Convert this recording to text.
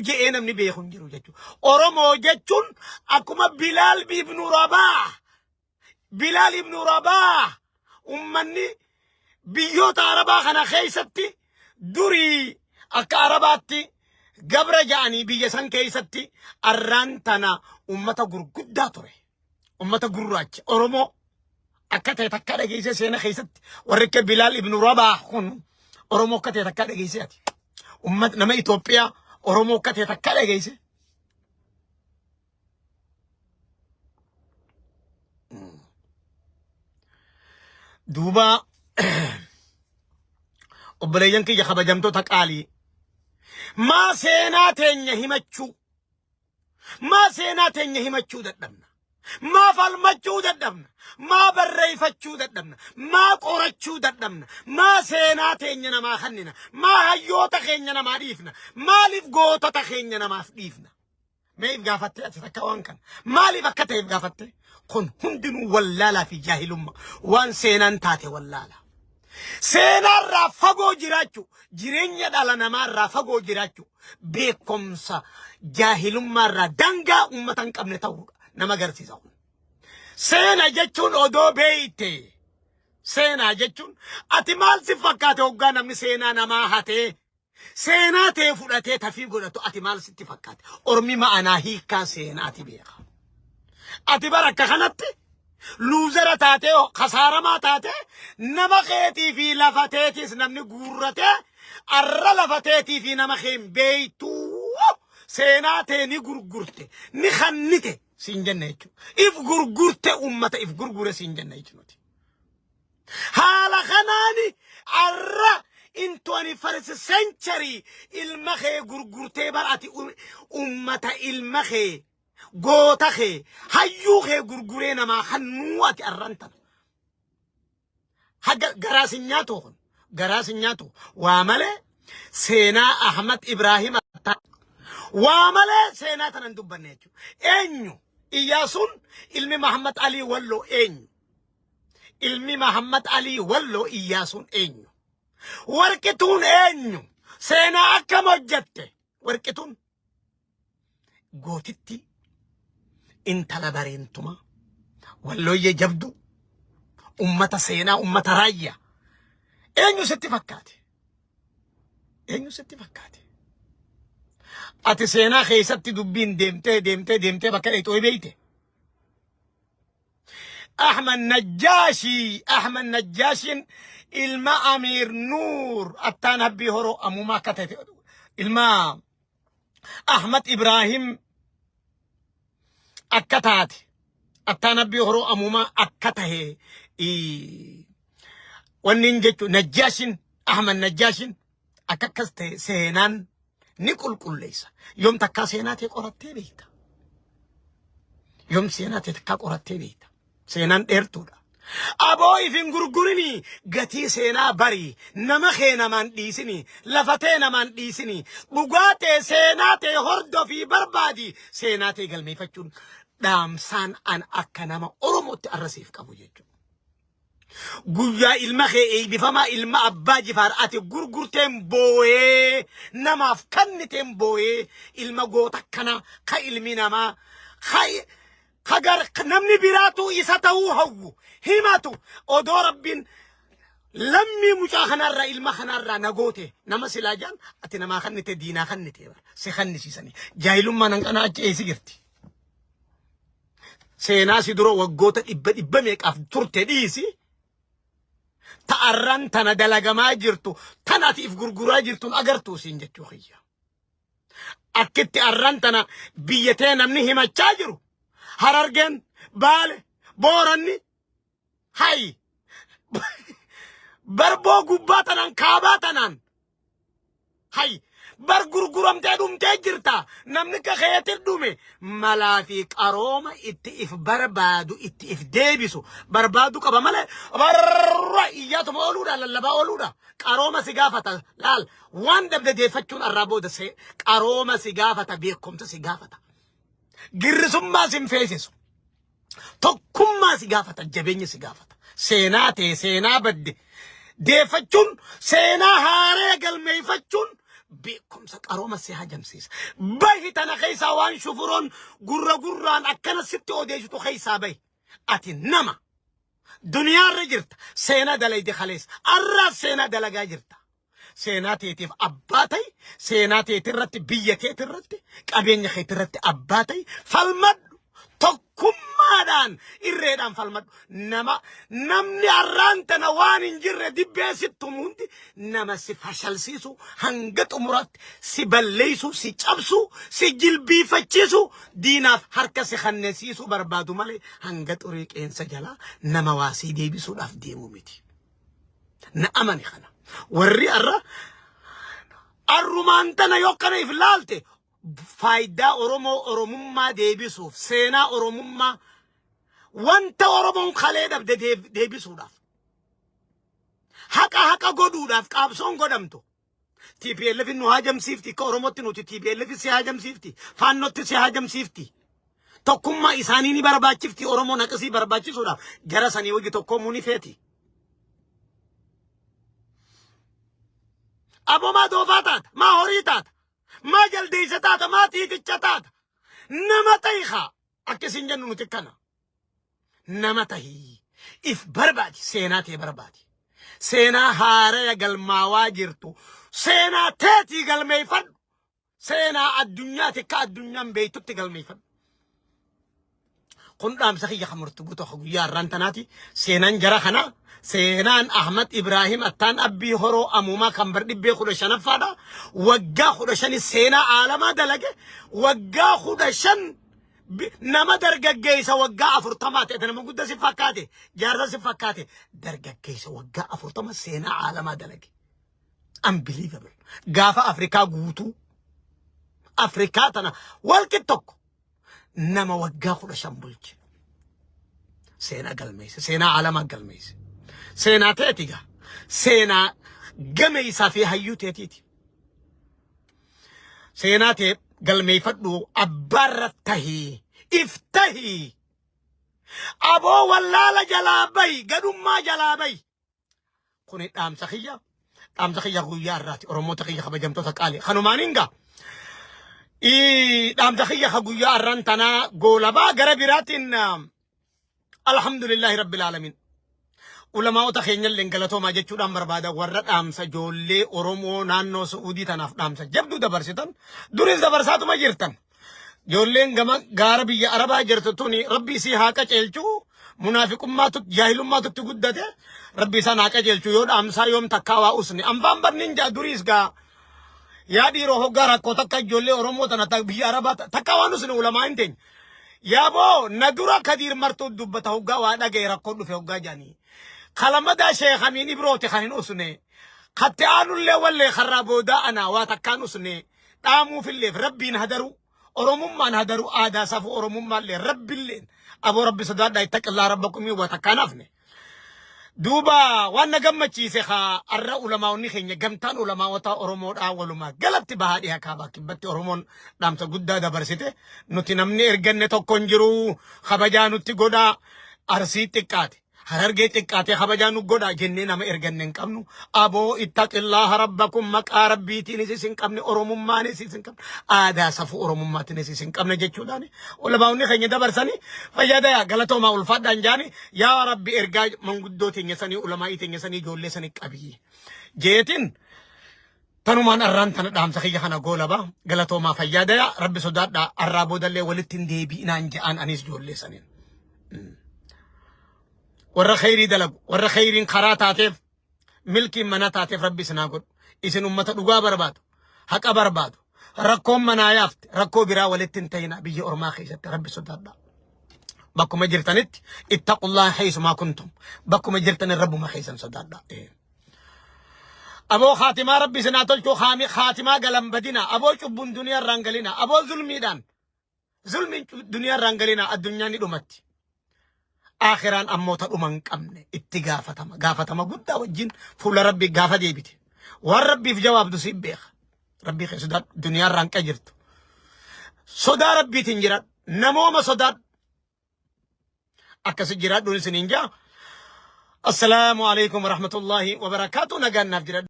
Je'ee namni beeku hin jiru jechuudha. Oromoo jechuun akkuma Bilaal ibnu Rabaah, Bilaal ibnu Rabaah, ummanni biyyoota Arabaa kana keessatti durii akka Arabaatti gabra ja'anii biyya san keessatti arraan tana ummata gurguddaa ture. Ummata gurraacha Oromoo akka ta'e takka dhageessee seena keessatti warri akka Bilaal ibnu Rabaah kun Oromoo akka ta'e takka dhageessee ati. Ummata nama Itoophiyaa Oromoo akka ta'e takka dhageesse. Duuba obboleeyyan kiyya kabajamtoota qaalii, maa seenaa teenya himachuu, maa seenaa teenya himachuu dadhabna? Maa falmachuu dadhabna? Maa barreeffachuu dadhabna? Maa qorachuu dadhabna? Maa seenaa teenya namaa kennina? Maa hayyoota keenya namaa dhiifna? Maaliif gootota keenya namaaf dhiifna? Mee if gaafattee ati takka waan kana? Maaliif akka ta'e if gaafattee? Kun hundinuu wallaalaa fi jaahilummaa. Waan seenaan taate wallaala. Seenaarraa fagoo jiraachuu, jireenya dhala namaarraa fagoo jiraachuu, beekumsa jaahilummaarraa dangaa uummata hin qabne ta'uudha nama agarsiisa kun. Seena jechuun odoo beeyte. Seenaa jechuun ati maal si fakkaate? Hoggaa namni seenaa namaa hatee seenaa tee fudhatee tafii godhatu ati maal sitti fakkaate? Ormi ma'anaa hiikkaa seenaati beeka. Ati bara akka kanatti luuzara taatee, kasaaramaa taatee, nama keetii fi lafa teetiis namni guurratee arra lafa teetii fi nama kee hin beeytuu, seenaa tee ni gurgurte, ni kannite siin jenna jechuudha. If gurgurte, ummata if gurgure siin jenna jechuudha. Haala kanaani arra in 21st century ilma kee gurgurtee bar ati ummata ilma kee, goota kee, hayyuu kee gurguree namaa kannuu ati arran tana. Haga garaa sin nyaatu, kun garaa sin nyaatu. Waa malee seenaa Ahmad Ibrahim waa malee seenaa tanan dubbanne jechuudha. Eenyu Iyyaasuun ilmi Mahammad Alii Walloo eenyu? Ilmi Mahammad Alii Walloo Iyyaasuun eenyu? Warqituun eenyu? Seenaa akkam hojjette? Warqituun gootitti intala bareentumaa wallooyyee jabduu ummata seenaa ummata raayyaa eenyu sitti fakkaate? Eenyu sitti fakkaate? Ati seenaa keessatti dubbiin deemtee deemtee deemtee bakka dheexoo beeyte. Ahmad Najjaashi, Ahmad Najjaashin ilma Amiir Nuur Attaan Habbii Horoo ammumaa akka ta'e, ilma Ahmad Ibrahim akka taate, Attaan Habbii Horoo ammumaa akka tahe wanni hin jechuun Najjaashin, Ahmad Najjaashin akka akkas ta'e seenaan ni qulqulleessa. Yoom takkaa seenaa ta'e qorattee beekta? Yoom seenaa ta'e takkaa qorattee beekta? Seenaan dheertuudha. Aboo if hin gurgurinii, gatii seenaa barii, nama kee namaan dhiisinii, lafa tee namaan dhiisinii, dhugaa tee, seenaa tee hordofii barbaadi, seenaa tee galmeeffachuun dhaamsaan an akka nama Oromootti arrasiif qabu jechuudha. Guyyaa ilma kee eebbifamaa ilma abbaa Jifaar ati gurgurteen booyee, namaaf kanniteen booyee, ilma goota kana ka ilmi namaa ka ka gar namni biraatu isa ta'uu hawwu himatu, odoo rabbiin lammii mucaa kanarraa ilma kanarraa nagoote nama silaa jaan ati namaa kannite, diinaa kannite si kannisiisanii jaahilummaan hanqanaa achi eessi jirti. Seenaa si dura waggoota dhibba dhibba meeqaaf turte dhiisi. Ta'arran tana dalagamaa jirtu tan ati if gurguraa jirtun agartuu siin jechuu kiyya. Akkitti arran tana biyya tee namni himachaa jiru. Harargeen, Baale, Booranni, hay barboo gubbaa tanaan kaabaa tanaan hay bar gurguramtee dhumtee jirta. Namni akka keetti dhume malaa fi qarooma itti if barbaadu, itti if deebisu barbaadu qaba malee barra iyyaatuma ooluudha, lallabaa ooluudha. Qarooma si gaafata. Laal, waan dabde deeffachuun arraa booda qarooma si gaafata, beekumsa si gaafata, girrisummaa sin feesisu, tokkummaa si gaafata, jabeenya si gaafata. Seenaa ta'e, seenaa badde deeffachuun, seenaa haaree galmeeffachuun. Beekumsa qarooma si hajamsiisa. Bahi tana keessaa waan shufuroon gurra gurraan akkana sitti odeessitu keessaa bahi. Ati nama. Duniyaarra jirta. Seenaa dalayde kaleessa. Arraas seenaa dalagaa jirta. Seenaa teetiif abbaa ta'i. Seenaa teetirratti biyya teetirratti qabeenya keetirratti abbaa ta'i. Falmadhu. Tokkummaadhaan irreedhaan falmadhu. Nama namni arraan tana waan hin jirre dibbee sittumu hundi nama si fashalsiisu hanga xumuraatti si balleessu si cabsu si jilbiifachiisu diinaaf harka si kannesiisuu barbaadu malee hanga xurii qeensa jalaa nama waa sii deebisuudhaaf deemu miti. Na amani kana. Warri arra arrumaan tana yoo kana if laalte faayidaa Oromoo Oromummaa deebisuuf seenaa Oromummaa wanta Oromoon kalee dhabde deebisuudhaaf haqa haqa godhuudhaaf qaabsoon godhamtu. TPLF nu haajamsiifti akka Oromootti nuti TPLF si haajamsiifti Faannootti si haajamsiifti. Tokkummaa isaanii ni barbaachifti Oromoon haqasii barbaachisuudhaaf jara sanii wajji tokkoomuu ni feeti. Aboo maa doofaa taata maa horii taata maa jaldeessa taata maa tiiticha taata nama ta'i haa akka isin jennu nuti kana nama tahii if barbaadi seenaa tee barbaadi seenaa haaraya galmaawaa jirtu seenaa teetii galmeeffadhu seenaa addunyaati akka addunyaan beektutti galmeeffadhu. Kun dhaamsa kiyya kan murtu guutuu akka guyyaa har'aan tanaati. Seenaan jara kana seenaan Ahmad Ibrahim Attaan Abbii Horoo Amuumaa kan bar dhibbee kudha shanaffaadha. Waggaa kudha shani seenaa aalamaa dalage. Waggaa 15 nama dargaggeessa waggaa 40 ta'e nama guddaa si fakkaate jaarsa si fakkaate dargaggeessa waggaa 40 seenaa aalamaa dalage. Unbelievable. Gaafa Afrikaa guutuu Afrikaa tana walqi tokko nama waggaa 15 bulche. Seenaa galmeesse, seenaa alamaa galmeesse. Seenaa teeti gaa. Seenaa gameessaa fi hayyuu teetiiti. Seenaa tee galmeeffadhu abbaarra tahii, if tahii. Aboo wallaala jalaa bahi, gadhummaa jalaa bahi. Kuni dhaamsa kiyya. Dhaamsa kiyya guyyaa irraati. Oromoota kiyya kabajamtoota qaalii. Kanumaan hingaa. Dhaamsa kiyya ka guyyaa irraan tanaa goolabaa gara biraatiin alhamdulillahi rabbil aalamiin. Ulamaa'ota keenyallee galatoomaa jechuudhaan barbaada warra dhaamsa ijoollee Oromoo naannoo Su'uudii tanaaf dhaamsa jabduu dabarsitan duris dabarsaatuma jirtan. Ijoolleen gama gaara biyya Arabaa jirtu tuni rabbi isii haa qaceelchu munaafiqummaatu jaahilummaatu itti guddate rabbi isaan haa qajeelchu yoo dhaamsaa yoom takkaa waa usne anfaan barnin jaa duriis gaa yaa dhiiroo hoggaa rakkoo takka ijoollee Oromoo tana biyya Arabaa takkaa waan usne ulamaa hin teenya. Yaaboo na dura Kadiir Martuu dubbata hoggaa waa dhaga'e rakkoo dhufe hoggaa jaanii. Kalamadaa Sheekh Amiin Ibrooti kan hin usne. Katti aanullee wallee karraa boodaa anaa waa takkaan usne. Dhaamuufilleef rabbiin hadaruu. Oromummaan hadaruu aadaa safuu Oromummaallee rabbilleen. Aboo rabbi sodaadhaa ittaqillaa rabbakumii waa takkaan hafne. Duuba waan na gammachiise kaa arra ulamaa'onni keenya gamtaan ulamaa'ota Oromoodhaa walumaa galatti bahaa dhiha kaabaa kibbatti Oromoon dhaamsa guddaa dabarsite nuti namni erganne tokko hin jiru kabajaa nutti godhaa Arsii xiqqaate Harargee xiqqaate kabajaa nu godhaa jennee nama erganne hin qabnu aboo ittaqillaaha rabbakum maqaa rabbiitiinis isin qabne Oromummaanis isin qabne aadaa safuu Oromummaatiinis isin qabne jechuudhaan ulamaa'onni keenya dabarsanii fayyadaya galatoomaa ulfaadhaan jaani Yaa Rabbi ergaa manguddoo teenya sanii ulamaa'ii teenya sanii ijoollee sanii qabii. Jeetiin tanumaan arraan tana dhaamsa kiyya kana goolaba galatoomaa fayyaa daya Rabbi sodaadhaa arraa boodallee walitti hin deebi'inaan je'aan anis ijoollee saniin. Warra kheyrii dalagu warra kheyriin karaa taateef milkiin mana taateef Rabbi isin haa godhu. Isin ummata dhugaa barbaadu haqa barbaadu rakkoon manaa yaafte rakkoo biraa walitti hin ta'ina biyya ormaa keessatti Rabbi sodaadhaa. Bakkuma jirtanitti ittaqullaha haysumaa kuntum bakkuma jirtanin rabbuma keessan sodaadhaa. Aboo khaatimaa rabbi isin haa tolchuu khaatimaa galan badina aboo cubbuun duniyaa irraan galina aboo zulmiidhaan zulmiin duniyaa irraan galina addunyaan ni dhumatti. Aakhiraan ammoo ta dhuma hin qabne itti gaafatama gaafatama guddaa wajjin fuula rabbii gaafa deebite waan rabbiif jawaabdu siif beeka. Rabbii kee sodaadhu duniyaa irraan qajirtu. Sodaa rabbiitiin jiraadhu. Namooma sodaadhu. Akkasi jiraadhuun isiniin jaa. Assalaamu alaikum warahmatullaahi wabarakaatu. Nagaan naaf jiraadhu.